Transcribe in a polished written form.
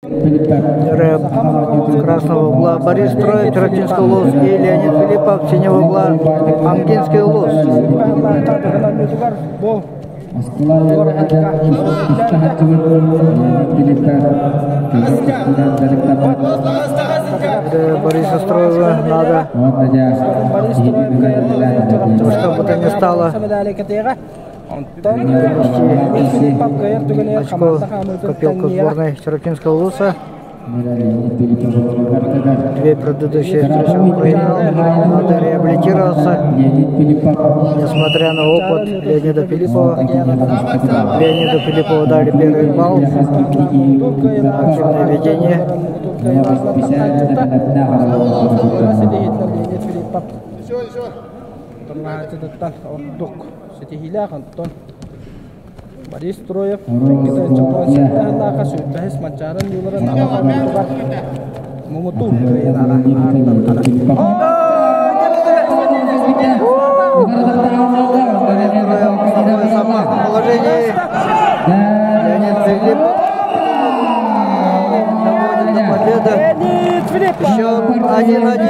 Рэп красного угла Борис Троев, Чарапчинский улуус и Леонид Филиппов, синего угла Амгинский улуус. Бориса Строева надо, что бы то ни стало, очко в копилку сборной Чарапчинского улуса. Две предыдущие встречи он проиграл. Надо реабилитироваться, несмотря на опыт Леонида Филиппова. Леониду Филиппову дали первый балл. Активное ведение. Борис Троев иккитэ сүүрбэһис Манчаарын юларын аҕа муҥутуур кыайыылааҕа ааттанара. Положении Леонид Филиппов доводит до победы. Счет 1-1.